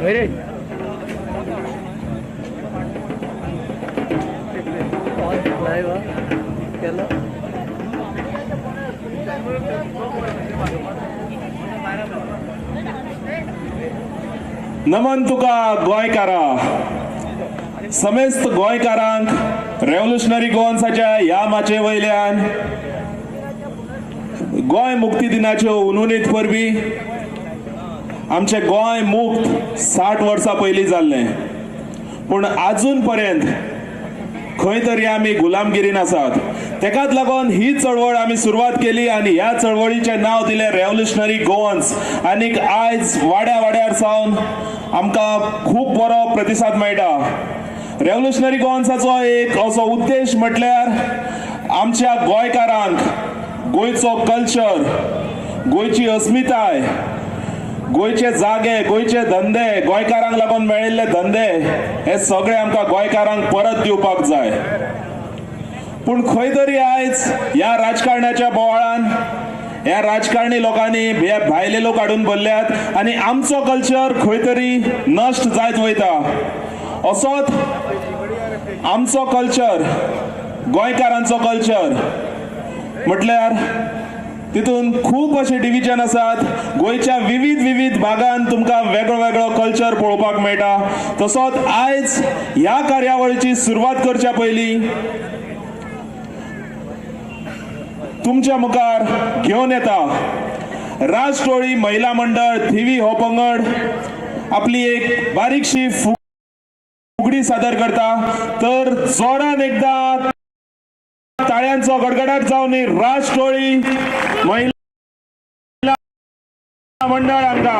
नमन तुका गोंयकारा, समेस्त गोंयकारांक रेव्होल्युशनरी गोवन्साच्या ह्या माचये वयल्यान गोंय मुक्ती दिनाच्यो उनुनीत परबी। आमचें गोंय मुक्त 60 वर्सां पयलीं जाल्लें, पूण आजून पर्यंत खंय तरी आमी गुलामगिरीन आसात। तेकाच लागून ही चळवळ आमी सुरवात केली आनी ह्या चळवळीचें नांव दिलें रेव्होल्युशनरी गोवन्स। आनीक आयज वाड्या वाड्यार सावन आमकां खूब बरो प्रतिसाद मेळटा। रेव्होल्युशनरी गोवन्साचो एक असो उद्देश म्हटल्यार आमच्या गोंयकारांक गोंयचो कल्चर, गोंयची अस्मिताय, गोंयचे जागे, गोंयचे धंदे, गोंयकारांक लागून मेळिल्ले धंदे हे सगळे आमकां गोंयकारांक परत दिवपाक जाय। पूण खंय तरी आयज ह्या राजकारणाच्या बोवाळान ह्या राजकारणी लोकांनी हे भायले लोक हाडून भरल्यात आनी आमचो कल्चर खंय तरी नश्ट जायत वयता। असोच आमचो कल्चर, गोंयकारांचो कल्चर म्हटल्यार तितून खूब अशे डिविजन आसात। गोंयच्या विविध विविध भागान तुमकां वेगळो वेगळो कल्चर पळोवपाक मेळटा। तसोच आयज ह्या कार्यावळीची सुरवात करच्या पयलीं तुमच्या मुखार घेवन येता राजटोळी महिला मंडळ थिवी हो पंगड आपली एक बारीकशी फुगडी सादर करता। तर जोरान एकदा टाळ्यांचो गडगडाट जावन राजटोळी महिला मंडळ हांगा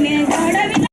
तिने घडविला.